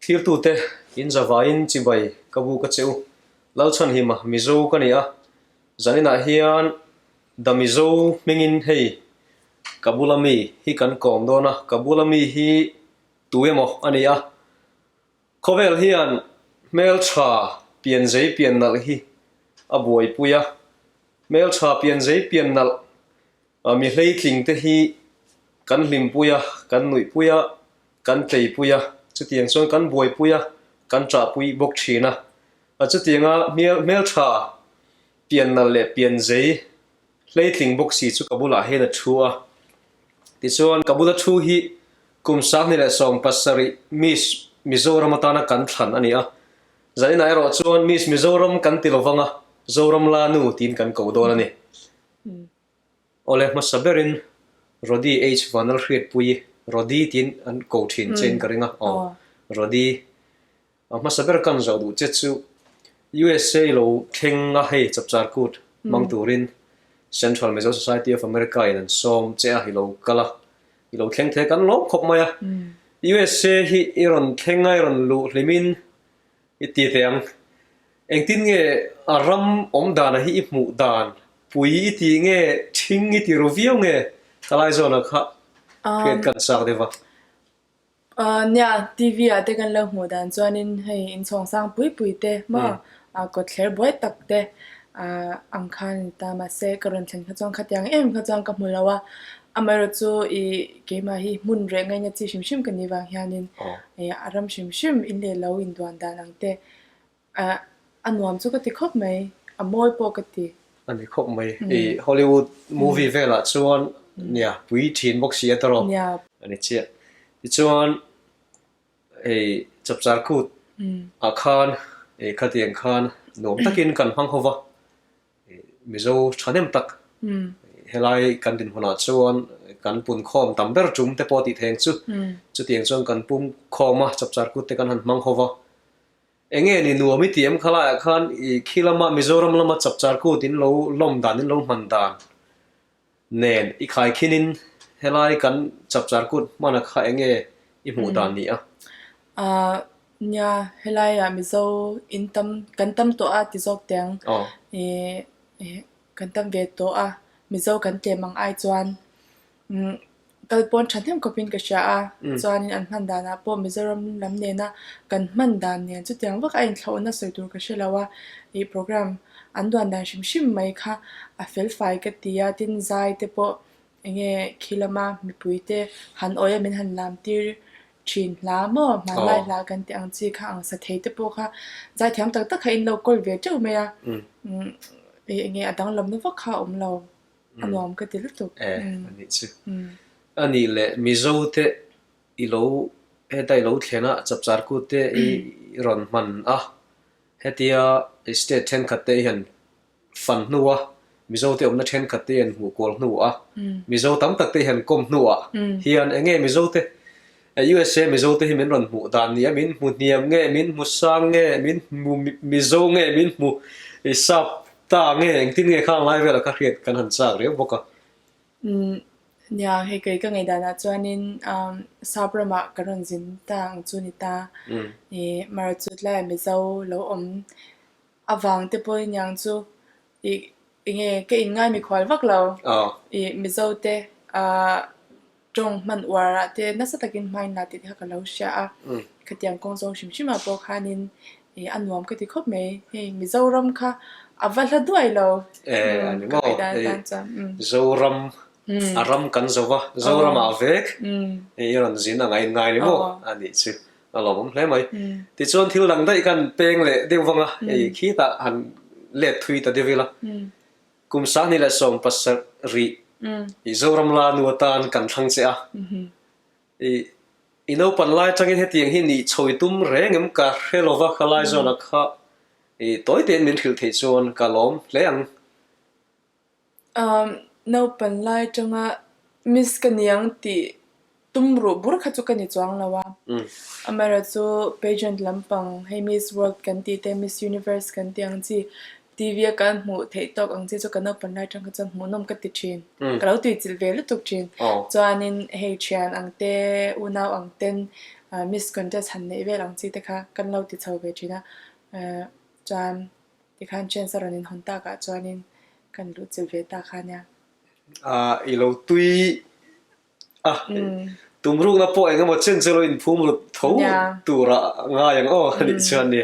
Thirtute in zavaiin chibai ka buk a che u. Lalchhanhima Mizo ka ni a, zaninah hian The Mizo hmingin hei ka bula mi hi kan kawm dawn a, ka bula mi hi tu emaw a ni a. Khawvel hian hmeltha pianzei pian nalh hi a buaipui a, hmeltha pianzei pian nalh mi hleitling te hi kan hlimpui a, kan nuihpui a, kan tleipui a, chutiang chuan kan buaipui a, kan ṭahpui bawk ṭhin a. Chutianga hmeltha pian nalh leh pianzei Hleitling bawk si chu ka bulah hian a thu a. Tichuan, ka bula thu hi kum 2017 Miss Mizoram atana kan thlan a ni a. Zaninah erawh chuan Miss Mizoram kan ti lovang a, Zoram Lanu tiin kan ko dawn a ni. Awle, hmasa berin Rody H Vanlalhriatpuii, Rody tiin an ko thin chein ka ring a, aw, Rody. A hmasa ber kan zoh duh che chu USA lo thleng a hei chapchar kut hmang turin Central Mizo Society of America in an sawm che a i lo kal a, i lo thleng thei kan lawm khawp mai a. USA hi i rawn thleng a i rawn luh hlimin i ti teh ang. Engtin nge a ram awm dana hi i hmuh dan pui i tih nge thing i ti ru viau nge ka lai zawnah kha hriat kan chak deuh va. Nia, TV ah te kan lo hmuh dan chuanin hei inchhawng sang pui pui te maw kawtthler buai tak te ang khan a ni ta. Mahse ka rawn thlen kha chuan khatiang em kha chuan ka hmu lo a, amaherawh chu ih keimah hi hmun reh ngaina chi hrim hrim ka nih vang hianin a ram hrim hrim in leh lo induan dan ang te A nuam chu ka ti khawp mai, a mawi pawh ka ti. A ni khawp mai. I Hollywood movie velah chuan nia pui thin bawk si a tawrh. Nia. A ni chiah. Tichuan hei chapchar kut ah khan khatiang khan nuam takin kan hmang ho va, Mizo thahnem tak helai kan dinhmunah chuan kan pun khawm tam ber tum te pawh tih thei ang chu. Chutiang chuan kan pum khawm a, chapchar kut te kan han hmang ho va. Enge ni nuam i tih em khalaiah khan i khi lama Mizoram lama chapchar kut in lo lawm dan in lo hman dan nen i khaikhinin helai kan chapchar kut hmana kha enge i hmuh dan ni a? Ahh nia helaiah Mizo in tam kan tam tawh a ti zawk teh ang. Ih kan tam ve tawh a Mizo kan tlem ang ai chuan Kal pawn thahnem khawpin ka hria a, chuanin an hman danah pawh Mizoram lam nena kan hman dan nen chutiang vak a inthlauhna sawi tur ka hre lo a, ih program an duan dan hrim hrim mai kha a fel fai ka ti a, tin zai te pawh eng nge khi lama mipui te han awih a min han lam tir thin hla maw hmanlai hla kan tih ang chi kha ang sa thei te pawh kha zai thiam tak tak kha in lo kawl ve teuh mai a, ih eng nge a danglamna vak kha a awm lo. A nuam ka ti lutuk. E, a nih chu. A nih leh Mizo te i lo heta i lo thlen a, chapchar kut te i rawn hman a, hetia state thenkhat te hian fan hnu a, Mizo te awmna thenkhat te hian hmuh kual hnu a, Mizo tam tak te hian kawm hnu ah hian enge Mizo te USA Mizo te hi min rawn hmuh dan ni a, min hmu hniam nge, min hmu sang nge, min hmu Mizo nge, min hmu sap Ta nge engtin nge khang lai velah kha hriat kan han chak riau bawk a. Umm nia hei kei ka ngeidanah chuanin umm sap ramah ka rawn zin ta ang chu ni ta. Ih mara chu tlaiah Mizo lo awm avang te pawhin niang chu ih enge ka inngai mikhual vak lo. Ih Mizo te ah Tawng hman uar ah te nasa takin hmain la tih te kha ka lo hria a, khatiang kawng zawng hrim hrim ah pawh khanin ih a nuam ka ti khawp mai. Hei Mizoram kha a va hla duai lo ka ngaihdan atan chuan. Zoram a ram kan zo va, Zoram ah vek i rawn zin a ngaih ngai ni maw a nih chu a lawmawm hle mai. Tichuan thil dang daih khan peng leh deuh vang a, hei khitah han let thui ta deuh ila. Kum 2017 i Zoram la nu atan kan thlang che a. I i naupan lai atangin hetiang hi nih chho i tum reng em ka hre lova ka lai zawnah kha i tawi tein min hrilh theih chuan ka lawm hle ang. Um, naupan lai atanga miss ka ni ang tih tum ruh bur kha chu ka ni chuang lo a. Amaherawhchu pageant lampang hei Miss World kan tih te Miss Universe kan tih ang chi. TV a kan hmuh theih tawk ang chi chu ka naupan lai atang kha chuan hmuhnawm ka ti thin. Ka lo tuichilh ve lutuk thin. Chuanin hei thian ang te, unau ang ten Miss Contest han neih vel ang chi te kha kan lo ti chho ve thin a. Chuan tikhan chance a rawn inhawn takah chuanin kan luhchilh ve ta kha nia. I lo tui a, tumrukna pawh eng emaw chen chu lo inphum lut tho tura ngai ang aw a nih chuan ni.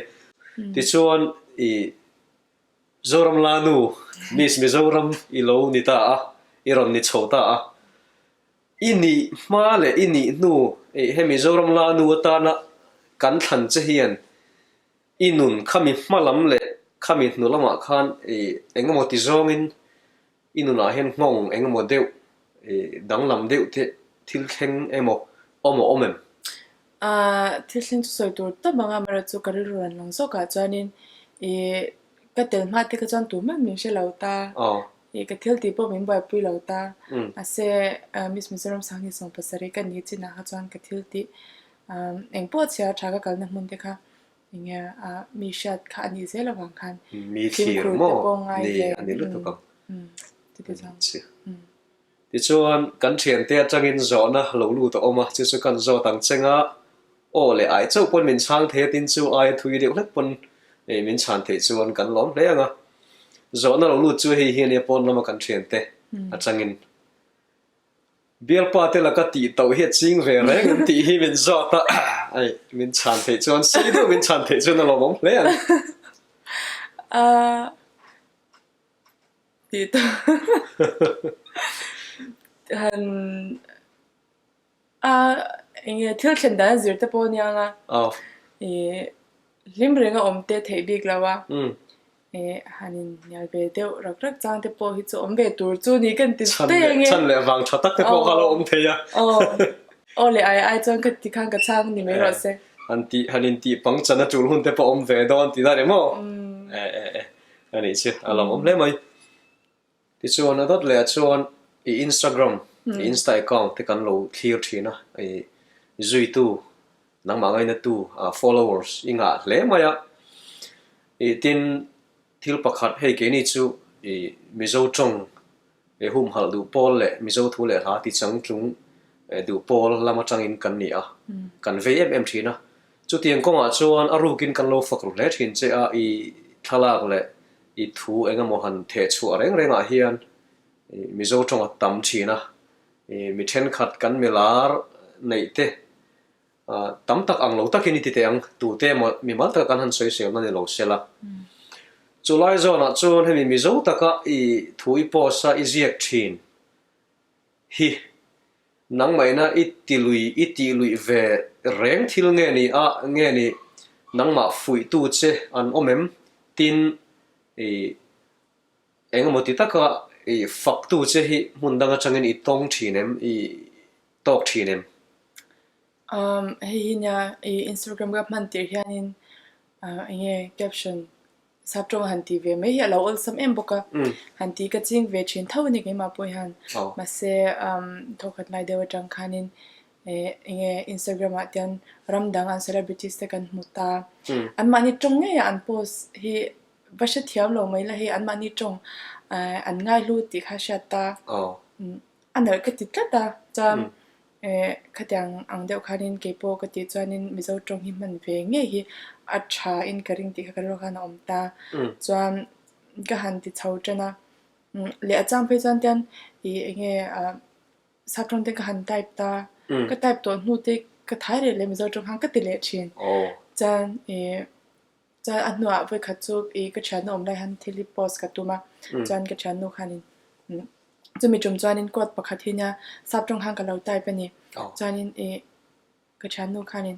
Tichuan i Zoram Lanu, Miss Mizoram i lo ni ta a, i rawn ni chho ta a. I nih hma leh i nih hnu hemi Zoram Lanu atana kan thlan che hian I nun khami hma lam leh khami hnu lamah khan i eng emaw ti zawngin i nunah hian nghawng eng emaw deuh i danglam deuh te thil thleng emaw awm a awm em? Aaa thil thleng chu sawi tur tawp ang a, amaherawhchu chu ka rilru rawn lang zawkah chuanin i ka tel hma te kha chuan tumah min hre lo ta, i ka thil tih pawh min buaipui lo ta, mahse Miss Mizoram Sanghni 70 ka ni chinah kha chuan ka thil tih Eng pawh chhia tha ka kalna hmun te kha enge mi hriat kha a nih zel avang khan Mi thlir fimkhur te maw pawh ngai ni ve a ni lutuk ang. Chuti chuan. Tichuan kan thiante atangin zawhna lo lut a awm a, chu chu kan zawt ang cheng a, aw leh ai chauh pawn min chhang thei a tin chu aia thui deuh hlek pawn min chhan theih chuan kan lawm hle ang a. Zawhna lo lut chu hei hi a nia pawn lama kan thiante atangin Bialpa te laka tih tauh hi a ching ve reng an tih hi min zawt a, hei min chhan theih chuan sei deuh min chhan theih chuan a lawmawm hle ang. Aaa tih tauh han a eng nge thil thlen dan a zir te pawh aniang a, ih hlim reng a awm te theih bik lo a. Eh, han in hnial ve deuh rak rak chang te pawh hi chu awm ve tur chu ni kan ti Chhan daih leh ange. chhan leh vang tha tak te pawh kha lo awm thei a. Aw, aw leh ai ai chuan ka ti khan ka chhang ni mai rawh se. Han tih han in tih pang chan a tul hun te pawh awm ve dawn tih dan emaw? Eh eh eh, a nih chu a lawmawm hle mai. Tichuan a dawt leh ah chuan i Instagram, i Insta account te kan lo thlir thin a, i zuitu, nangmah ngainatu followers i ngah hle mai a. I tin thil pakhat hei keini chu i Mizo tawng i humhalh duh pawl leh Mizo thu leh hla ti changtlung duh pawl lam atangin kan ni a, kan vei em em thin a. Chutiang kawngah chuan a rukin kan lo fak ru hle thin che a, i thlalak leh I thu eng emaw han theh chhuah reng rengah hian Mizo tawng a tam thin a, mi thenkhat kan milar neih te tam tak ang lo takin i ti teh ang, tute emaw mimal taka kan han sawiselna ni lo sela. Chulai zawnah chuan hemi Mizo taka i thu i post a i ziak thin hi Nangmahina i ti lui, i tih luih ve reng thil nge ni a, nge ni nangmah fuihtu che an awm em? Tin, i eng emaw ti taka i faktu che hi hmun dang atangin i tawng thin em, i tawk thin em? Umm, hei hi nia i Instagram ka hman tirh hianin eng nge caption Sap tawng han ti ve mai hi a lo awlsam em bawk a, han ti ka ching ve thin tho a ni keimah pawh hian. Mahse thawkhat lai deuh atang khanin eng nge Instagram ah tian ram dang an celebrities te kan hmu ta. Anmahni tawng ngei a an post hi va hrethiam lo mai la hei anmahni tawng an ngaihlu tih kha hriat ta. A nalh ka ti tlat a, chuan Eh, khatiang ang deuh khanin kei pawh ka tih chuanin Mizo tawng hi hman ve ngei hi a tha in ka ring tih kha ka rilru khan a awm ta. Chuan ka han ti chho tan a, leh a chang phei chuan tian ih eng nge ah sap tawng te ka han type ta, ka type tawh hnu te ka thai reh leh Mizo tawng khan ka ti leh thin. Chuan ih Chuan a hnuah vawikhat chu ih ka thiannu awm lai hian thil hi post ka tum a, chuan ka thiannu khanin chumi tum chuanin quote pakhat hi nia sap tawng khan ka lo type a ni. Chuanin ih ka thiannu khanin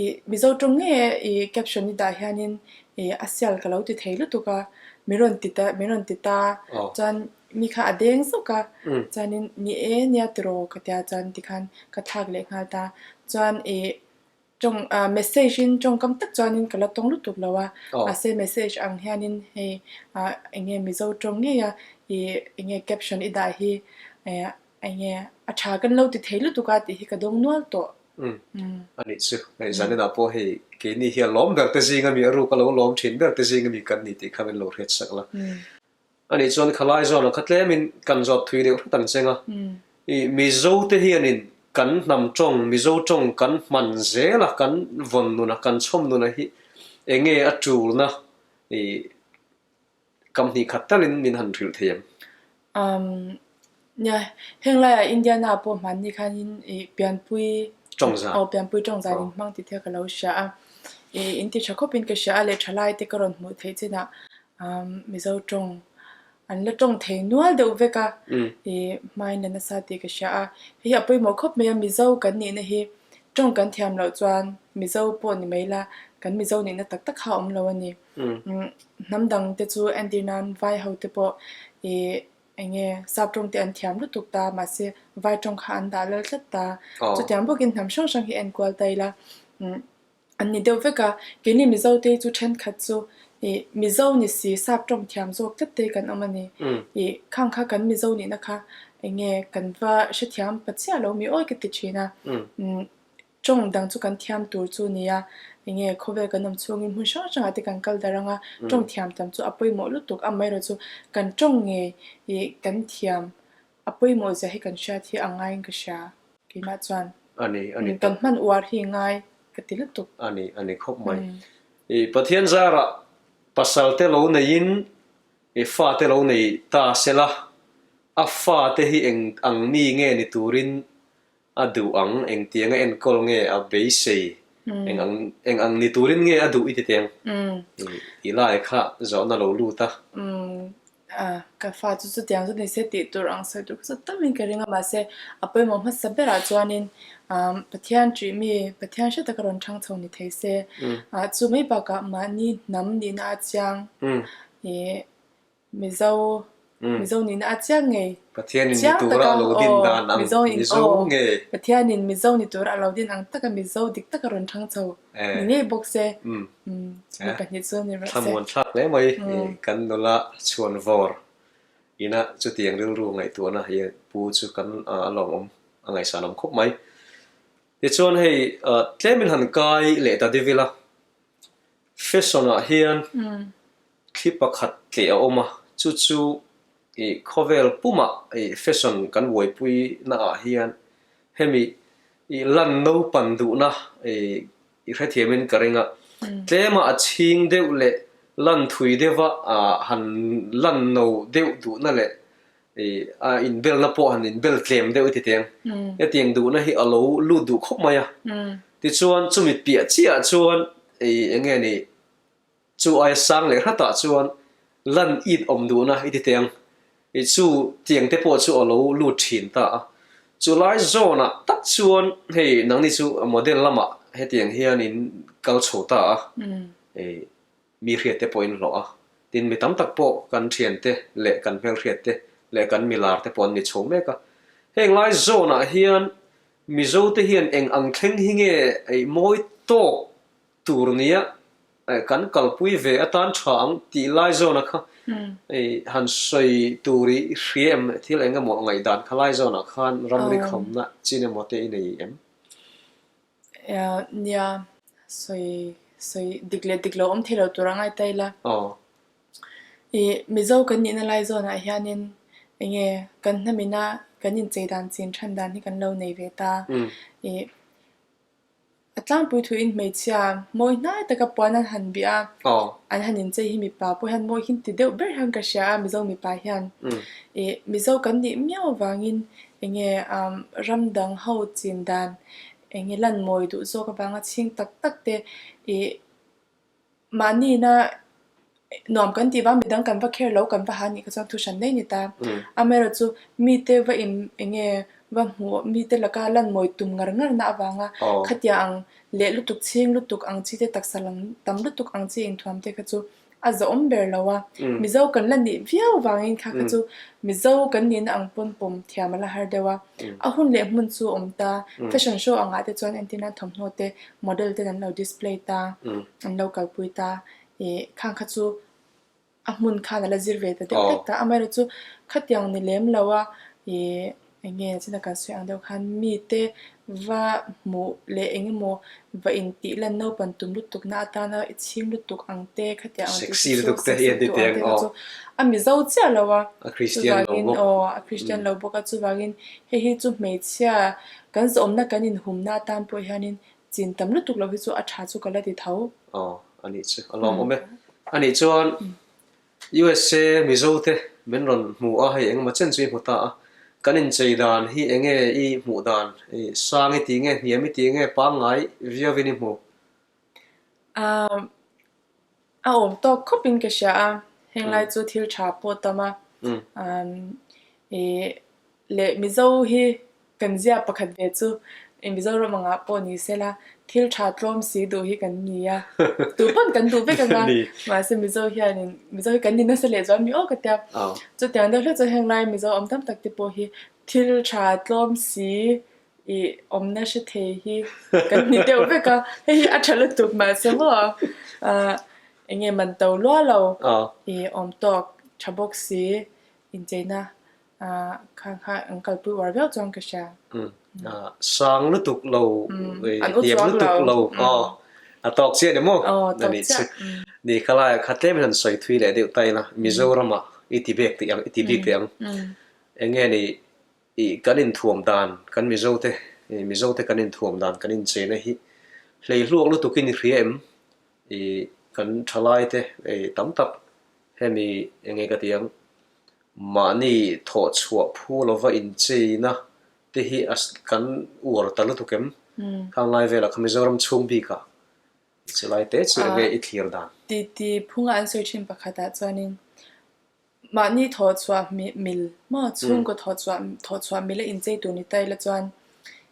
ih Mizo tawng nge ih caption i dah hianin ih a sial ka lo ti thei lutuk a, min rawn ti ta min rawn ti ta chuan mi kha a deng zawk a, chuanin ni e nia tiraw ka tia chuan tikhan ka thlak leh nghal ta. Chuan ih Tawng ah message in tawngkam tak chuanin ka la tawng lutuk lo a, mahse message ang hianin hei ah eng nge Mizo tawng ngei a ih eng nge caption i dah hi eh eng nge a tha kan lo ti thei lutuk a tih hi ka dawng nual tawh. A nih chu, hei zaninah pawh hei keini hi a lawm ber te zing ami, a ruk a lo lawm thin ber te zing ami kan ni tih kha min lo hriat sak la. A nih chuan khalai zawnah kha tlemin kan zawt thui deuh hret ang cheng a. I Mizo te hianin kan hnam tawng, Mizo tawng kan hman zel a, kan vawn nun a, kan chhawm nun a hi enge a tulna i Kam hnih khat talin min han hrilh thei em? Um, nia, heng laiah Indiana pawh hmanni khanin i pianpui Tawngzan. Aw, pianpui tawngzan in hmang ti thei ka lo hria a. I inti tha khawpin ka hria a leh tha lai te ka rawn hmuh theih chinah um, Mizo tawng an la tawng thei nual deuh vek a. I hmain la nasa tih ka hria a. Hei hi a pawimawh khawp mai a, Mizo kan nihna hi tawng kan thiam loh chuan Mizo pawh ni mai la, kan Mizo nihna tak tak kha a awm lo a ni. Hnam dang te chu entir nan vai ho te pawh ih eng nge sap tawng te an thiam lutuk ta mahse vai tawng kha an dah lal tlat ta. Chutiang bawkin hnam hrang hrang hi enkual ta ila an ni deuh vek a. Keini Mizo te hi chu thenkhat chu ih Mizo ni si sap tawng thiam zawk tlat te kan awm a ni. Ih khang kha kan Mizo nihna kha eng nge kan va hrethiam pa chiah lo mi awi ka ti thin a. Tawng dang chu kan thiam tur chu nia, enge khawvel kan awm chhungin hmun hrang hrangah te kan kal darh anga tawng thiam tam chu a pawimawh lutuk amaherawh chu kan tawng ngei ih kan thiam a pawimawh zia hi kan hriat hi a ngaiin ka hria keimah chuan A ni, a ni kan hman uar hi ngai ka ti lutuk. A ni, a ni khawp mai. Ih Pathian zarah pasal te lo neiin ih fa te lo nei ta sela a fa te hi eng ang mi nge ni turin A duh ang, engtiang a enkawl nge a beisei, eng ang eng ang ni turin nge a duh i ti teng? Tih lai kha zawhna lo lut a. A, ka fa chu chutiang chu ni se tih tur ang sawi tur kha chu tamin ka ring a, mahse a pawimawh hmasa berah chuanin Pathian ṭih mi, Pathian hre taka rawn ṭhang chho ni thei se, chu mai bakah mahni hnam nihna a chiang ih Mizo, Mizo nihna a chiang ngei. Pathianin ni tura a lo din dan ang Mizo ngei. Pathianin Mizo ni tura a lo din ang taka Mizo dik taka rawn thang chho ni ngei bawk se. Chumi pahnih chu ni rawh se. Thlamuan thlak hle mai kan nula chhuanvawr ina chutiang rilru ngaihtuahna hi pu chu kan a lawmawm a ngaihsan awm khawp mai. Tichuan hei tlemin han kai leh ta deuh ila Fashion-ah hian thli pakhat tleh a awm a, chu chu ih khawvel pumah ih fashion kan buaipui naah hian hemi ih lan naupan duhna ih i hrethiamin ka ring a, tlema a chhing deuh leh lan thui deuha ah han lan no deuh duhna leh ih a inbelna pawh han inbel tlem deuh i ti teng. Hetiang duhna hi a lo lut duh khawp mai a. Tichuan chumi piah chiahah chuan ih eng nge ni chu aia sang leh hratah chuan lan it awm duhna i ti teng. Ih chu tiang te pawh chu a lo lut thin ta a. Chu lai zawnah tak chuan hei nangni chu model lamah hetiang hian in kal chho ta a. Ih Mi hriat te pawh in hlawh a, tin mi tam tak pawh kan thian te leh kan hmelhriat te leh kan milar te pawh an ni chho mek a. Heng lai zawnah hian Mizo te hian eng ang thleng hi nge ei mawi tawk tur nia kan kalpui ve atan tha ang tih lai zawna kha ei han sawi tur i hria em thil eng emaw ngaihdan kha lai zawnah khan ramri khamna chin emaw te i nei em? Nia, sawi sawi dik leh dik lo awm thei lo tur a ngai ta ila. Ih Mizo kan nihna lai zawnah hianin eng nge kan hnamina kan inchei dan chin than dan hi kan lo nei ve ta. Ih a tlangpui thuin hmeichhia mawi hnai taka puan an han bih a, an han inchei hi mipa pawh hian mawi hi an ti deuh ber hian ka hria a Mizo mipa hian. Ih Mizo kan nih miau avangin eng nge ram dang ho chin dan eng nge lan mawi duh zawk avanga chhing tak tak te ih mahni na nuam kan tih vang midang kan va kher lo kan va ha nih kha chuan thu hran daih a ni ta. Amaherawh chu mite va in eng nge va hmuh mite laka lan mawi tum ngar ngar na avanga khatia ang leh lutuk chhing lutuk ang chi te taksa lang tam lutuk ang chi inthuam te kha chu a zawhawm ber lo a, Mizo kan la nih viau vangin kha kha chu Mizo kan nihna ang pawn pawm thiam a la har deuh a, a hun leh hmun chu a awm ta, fashion show angah te chuan entirna thawmhnaw te model ten an lo display ta, an lo kalpui ta, ih khang kha chu a hmun khan a la zir ve ta deuh hlek ta, amaherawhchu khatiang ni lem lo a, ih. Eng nge china kan sawi ang deuh khan mite va hmuh leh eng emaw va intih lan naupan tum lutuk na atana i chhing lutuk ang te khatiang ang tih Sexy chu lutuk te hi sexy an ti lutuk ang teng te kha aw. chu a Mizo chiah lo a, A Christian lo chuvangin bawk. aw a Christian lo bawk a, chuvangin hei hi chu hmeichhia kan zawmna kan inhumna atan pawh hianin chin tam lutuk lo hi chu a tha chu ka la ti tho. Aw a nih chu a lawmawm e. A nih chuan USA Mizo te min rawn hmu a, hei engemaw chen chu i hmu ta a, kan inchei dan hi enge i hmuh dan, i sang i tih nge, hniam i tih nge, pangngai viauin i hmu? A awm tawk khawpin ka hria a, heng lai chu thil tha pawh tam a, i leh Mizo hi Kan zia pakhat ve chu i Mizoram angah pawh ni sela thil tha tlawm si duh hi kan ni a, tu pawn kan duh vek anga mahse Mizo hianin Mizo hi kan ni nasa leh zual mi aw ka tia. Chutiang deuh hlek chuan heng lai Mizo awm tam tak te pawh hi thil tha tlawm si i awmna hre thei hi kan ni deuh vek a, hei hi a tha lutuk mahse maw eng nge man to lua lo i awm tawk tha bawk si incheina Kha kha an kalpui uar viau chuan ka hria. Sang lutuk lo, hniam lutuk lo, aw a tawk chiah ni maw? A nih chu. Ni kha laiah kha tlem hian sawi thui leh deuh ta ila, Mizoramah i ti bek tih ang, i ti bik teh ang. Eng nge ni i kan inthuam dan, kan Mizote, Mizote kan inthuam dan, kan incheina hi hleihluak lutukin i hria em? I kan thalaite tam tak hemi eng nge ka ti ang? Mahni thawh chhuah phu lova incheina te hi a kan uar ta lutuk em? Khang lai velah kha Mizoram chhung bikah chulai te chu enge i thlir dan? Titi phunga an sawi thin pakhatah chuanin mahni thawh chhuah mil maw chhungkaw thawh chhuah thawh chhuah mila inchei tur ni ta ila chuan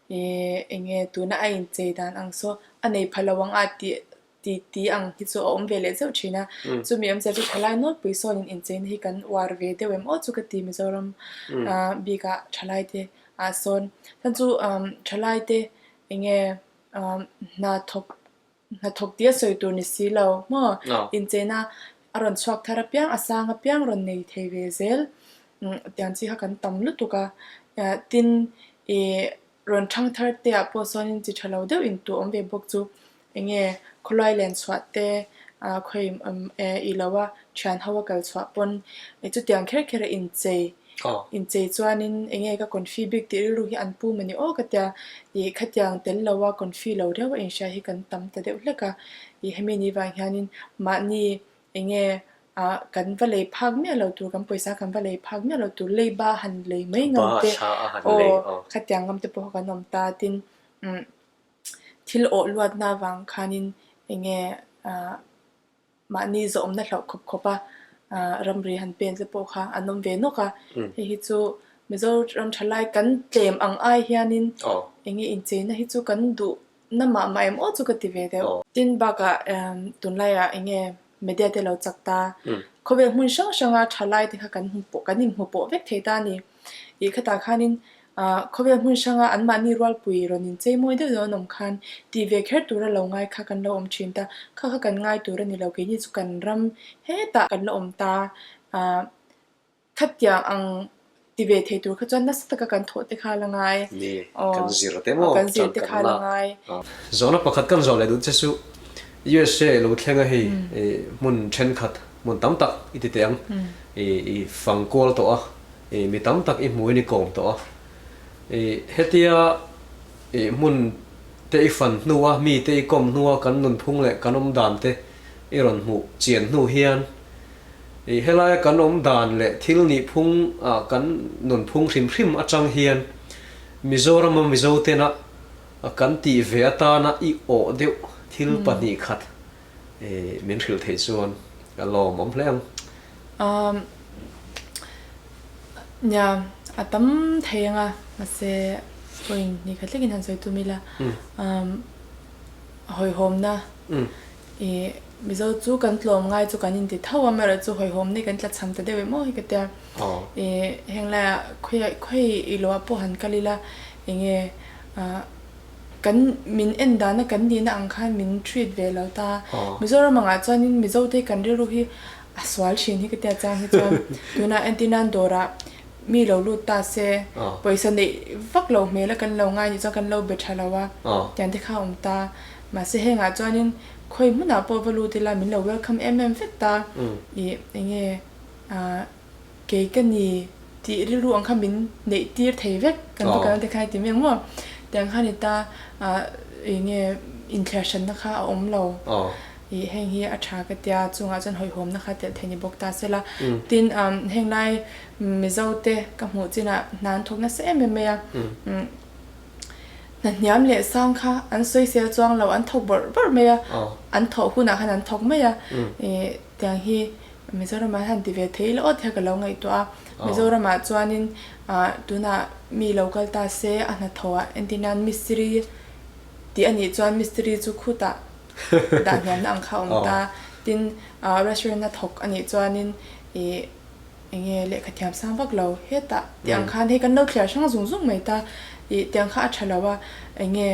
ih enge tuna a inchei dan ang saw a nei pha lo ang a tih ti ti ang hi chu a awm ve leh zeuh thin a, chumi awmzia chu thalai nawlpui sawnin incheina hi kan uar ve deuh em aw chu ka ti Mizoram bikah thalai te ah sawn chuan chu thalai te enge hna thawk hna thawk tia sawi tur ni si lo maw incheina a rawn chhuak thar apiang a sang apiang rawn nei thei ve zel tiang chi kha kan tam lutuk a tin ih rawn thang thar te ah pawh sawnin chi tha lo deuh in tu awm ve bawk chu Enge khawlai len chhuah te khawi i lo a thian ho a kal chhuah pawn chutiang kher kher a inchei inchei chuanin enge ka confi bik tih rilru hi an pu mawni aw ka tia ih khatiang tel lo a confi lo riau a inhria hi kan tam ta deuh hlek a ih hemi ni vang hianin mahni enge ah kan va lei phak miah lo tur kan pawisa kan va lei phak miah lo tur leiba han lei mai ngam te aw khatiang ngam te pawh kha kan awm ta tin umm. Thil awh luatna avang khanin enge mahni zawhawmna hlauh khawp khawp a ramri han pen te pawh kha an awm ve nawk a. Hei hi chu Mizoram thalai kan tlem ang ai hianin enge incheina hi chu kan duh na mah mah em aw chu ka ti ve deuh. Tin bakah tunlaiah enge media te lo chak ta. Khawvel hmun hrang hranga thalai te kha kan hmu pawh kan inhmu pawh vek thei ta a ni. Ih khatah khanin ah khawvel hmun hranga anmahni rualpui rawn inchei mawi deuh deuh an awm khan tih ve kher tura lo ngai kha kan lo awm thin ta. Kha kha kan ngai tur a ni lo keini chu kan ram hetah kan la awm ta. Ah Khatiang ang ti ve thei tur kha chuan nasa taka kan thawh te kha la ngai. Ni, kan zir te maw? Kan zir te kha la ngai. Zawhna pakhat kan zawh leh duh che chu USA lo thleng a hei hmun thenkhat, hmun tam tak i ti teh ang, i fang kual tawh a, mi tam tak i hmuin i kawm tawh a. Hetia hmun te i fan hnua, mi te i kawm hnua kan nunphung leh kan awm dan te i rawn hmuh chian hnu hian I helaia kan awm dan leh thil nihphung ah kan nunphung hrim hrim atang hian Mizorama Mizo tena kan tih ve atana i awh deuh thil pahnih khat min hrilh theih chuan ka lawmawm hle ang. Umm nia a tam thei ang a mahse point hnih khat hlekin han sawi tum ila umm hawihhawmna I Mizo chu kan tlawm ngai chu kan inti tho a, amaherawh chu hawihhawm nei kan tlachham ta deuh em aw hi ka tia. I heng laiah khawi khawi i loah pawh han kal ila enge kan min en dana kan nihna ang khan min treat ve lo ta. Mizoram angah chuanin Mizo te kan rilru hi a sual thin hi ka tia chang hi chuan tunah entirnan dawrah. Mi lo lut ta se, pawisa neih vak lo hmel a kan lo ngai nih chuan kan lo be tha lo a, tiang te kha a awm ta. Mahse hengah chuanin khawi hmunah pawh va lut ila min lo welcome em em vek ta. Ih enge ah kei ka ni tih rilru ang kha min neih tir thei vek kan va kalna te khan i ti mai ang maw. Tiang kha a ni ta ah enge inthliar hranna kha a awm lo. Ih heng hi a tha ka tia chungah chuan hawihhawmna kha telh theih ni bawk ta se la. Tin heng lai Mizo te ka hmuh chinah hna an thawk nasa em em mai a. Hna hniam leh sang kha an sawisel chuang lo an thawk bawrh bawrh mai a. An thawh hunah khan an thawk mai a. Ih tiang hi Mizoramah hian ti ve thei ila aw tih kha ka lo ngaihtuah a. Mizoramah chuanin tunah mi lo kal ta se a hnathawhah entir nan mistiri tih a nih chuan mistiri chu khutah dah hniamna ang kha a awm ta. Tin, restaurant a thawk a nih chuanin ih eng nge lehkha thiam sang vak lo hetah tih ang khan hei kan lo thliar hrang zung zung mai ta. Ih tiang kha a tha lo a, eng nge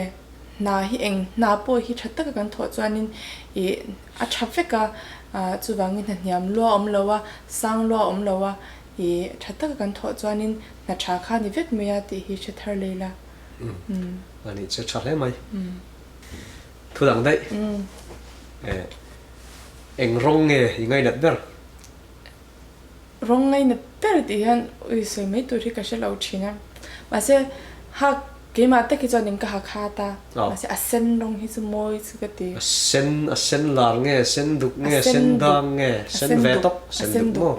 hna hi eng hna pawh hi tha taka kan thawh chuanin ih a tha vek a, chuvangin hna hniam lua a awm lo a, sang lua a awm lo a, ih tha taka kan thawh chuanin hna tha kha a ni vek mai a tih hi hre thar lei la. A nih chu tha hle mai. Thu dang daih. Eng rawng nge i ngainat ber? Rawng ngainat ber tih hian ui sawi mai tur hi ka hre lo thin a. Mahse hak keimah tak hi chuan in ka hak hat a. Mahse a sen rawng hi chu mawi chu ka ti. A sen, a sen lar nge, sen duk nge, sen dang nge, sen ve tawk, sen duk maw?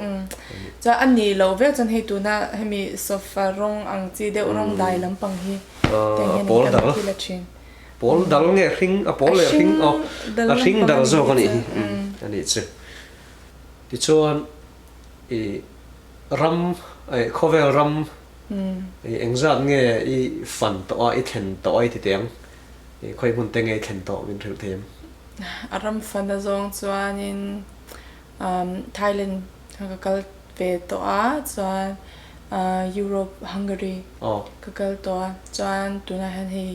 Chuan a nih loh viau chuan hei tuna hemi sofa rawng ang chi deuh rawng dai lampang hi tiang hian in ka la thil a thin. Pawl dal nge hring a pawl leh hring aw a hring dal zawk a nih hi a nih chu. Tichuan i ram khawvel ram i engzat nge i fan tawh a i thlen tawh a i ti teh ang i khawi hmun te nge i thlen tawh min hrilh thei em? A ram fan a zawng chuanin Thailand ka kal ve tawh a chuan Europe Hungary ka kal tawh a chuan tunah hian hei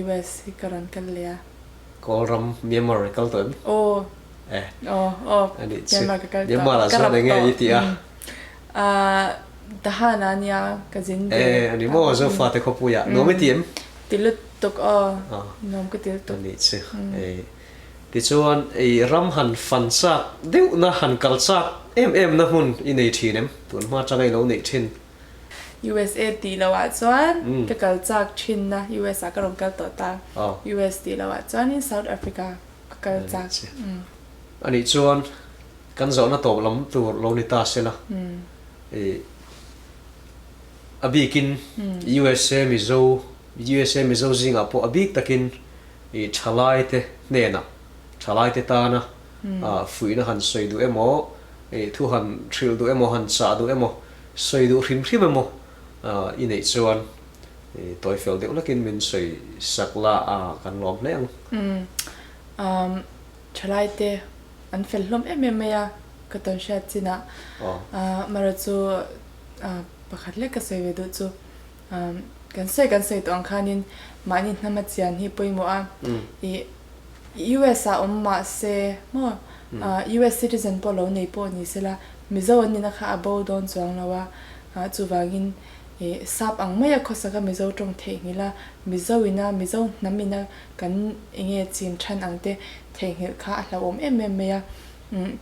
US hi ka rawn kal leh a. Kawl ram Myanmar i kal tawh em? Aw. Eh. Aw aw Anih chu. Myanmar ka kal tawh. Myanmar ah Ka chuan rap enge tawh. i tih a? Tahan ah nia ka zin ve. Eh ani maw Zofa te khawpui ah nuam i ti em? Ti lutuk aw. Nuam ka ti lutuk. Anih chu. Eh. Tichuan i ram han fan chak deuhna han kal chak em em na hmun i nei thin em? Tun hma atanga i lo neih thin. USA tih loh ah chuan ka kal chak thin na, US ah ka rawn kal tawh ta. US tih loh ah chuanin South Africa ka kal chak. Anih chuan kan zawhna tawp lam tur lo ni ta se la, i a bikin USA Mizo, USA Mizo zingah pawh a bik takin I thalaite hnenah, thalaite tana fuihna han sawi duh emaw, i thu han hrilh duh emaw, han chah duh emaw, sawi duh hrim hrim emaw i neih chuan i tawi fel deuh lakin min sawi sak la a kan lawm hle ang. Umm, thalaite an fel hlawm em em mai a, ka tawn hriat chinah mara chu pakhat lek ka sawi ve duh chu. Kan sawi kan sawi tawh ang khanin mahni hnama chian hi pawimawh a, ih US ah awm mah se maw US citizen pawh lo nei pawh ni sela Mizo an nihna kha a bo dawn chuang lo a, chuvangin ih sap ang maia khawsaka Mizo tawng theihnghilh a, Mizo ina Mizo hnam ina kan enge chin than ang te theihnghilh kha a hlauhawm em em mai a,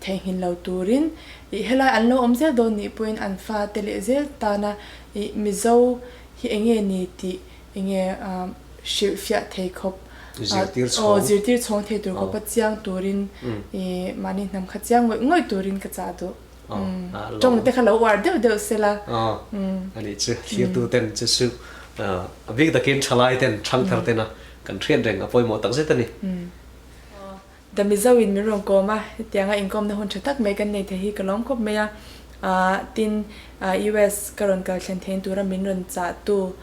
theihnghilh lo turin ih helai an lo awm zel dawn nih pawhin an fate leh zel tana Ih Mizo hi enge ni tih enge hrilhfiah thei khawp Zirtir chhawng. Aw zirtir chhawng thei tur khawpa chiang turin ih mahni hnam kha chiang ngawih ngawih turin ka chah duh. Tawng te kha lo uar deuh deuh sela. Aw anih chu thirtu ten chu chu a bik takin thalai ten thangthar tena kan hriat reng a pawimawh takzet a ni. The Mizo in min rawn kawm a, hetianga inkawmna hun tha tak mai kan nei thei hi ka lawm khawp mai a. Tin, US ka rawn kal thlen thein tura min rawn chahtu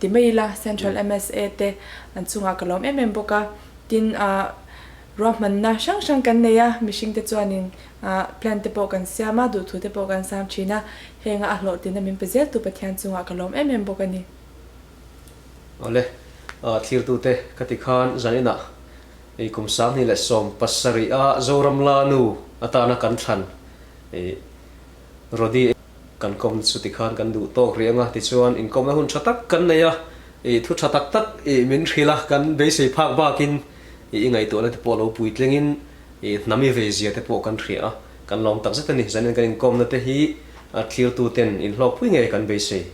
ti mai ila Central MSA te an chungah ka lawm em em bawk a. Tin, ruahmanna hrang hrang kan nei a, mihring te chuanin plan te pawh kan siam a, duhthu te pawh kan sam thin a, henga a hlawhtlinna min pe zeltu Pathian chungah ka lawm em em bawk a ni. Awle, thlirtute ka ti khan zaninah I kum 2017 a Zoram Lanu atana kan thlan i Rody. Kan kawmna chu tikhan kan duh tawk rih ang a, tichuan inkawmna hun tha tak kan nei a, ih thu tha tak tak ih min hrilh a, kan beisei phak bakin ih i ngaihtuahna te pawh lo puitlingin ih hnam i vei zia te pawh kan hria a, kan lawm tak zet a ni. Zanin kan inkawmna te hi a thlirtu ten inhlawkpui ngei kan beisei.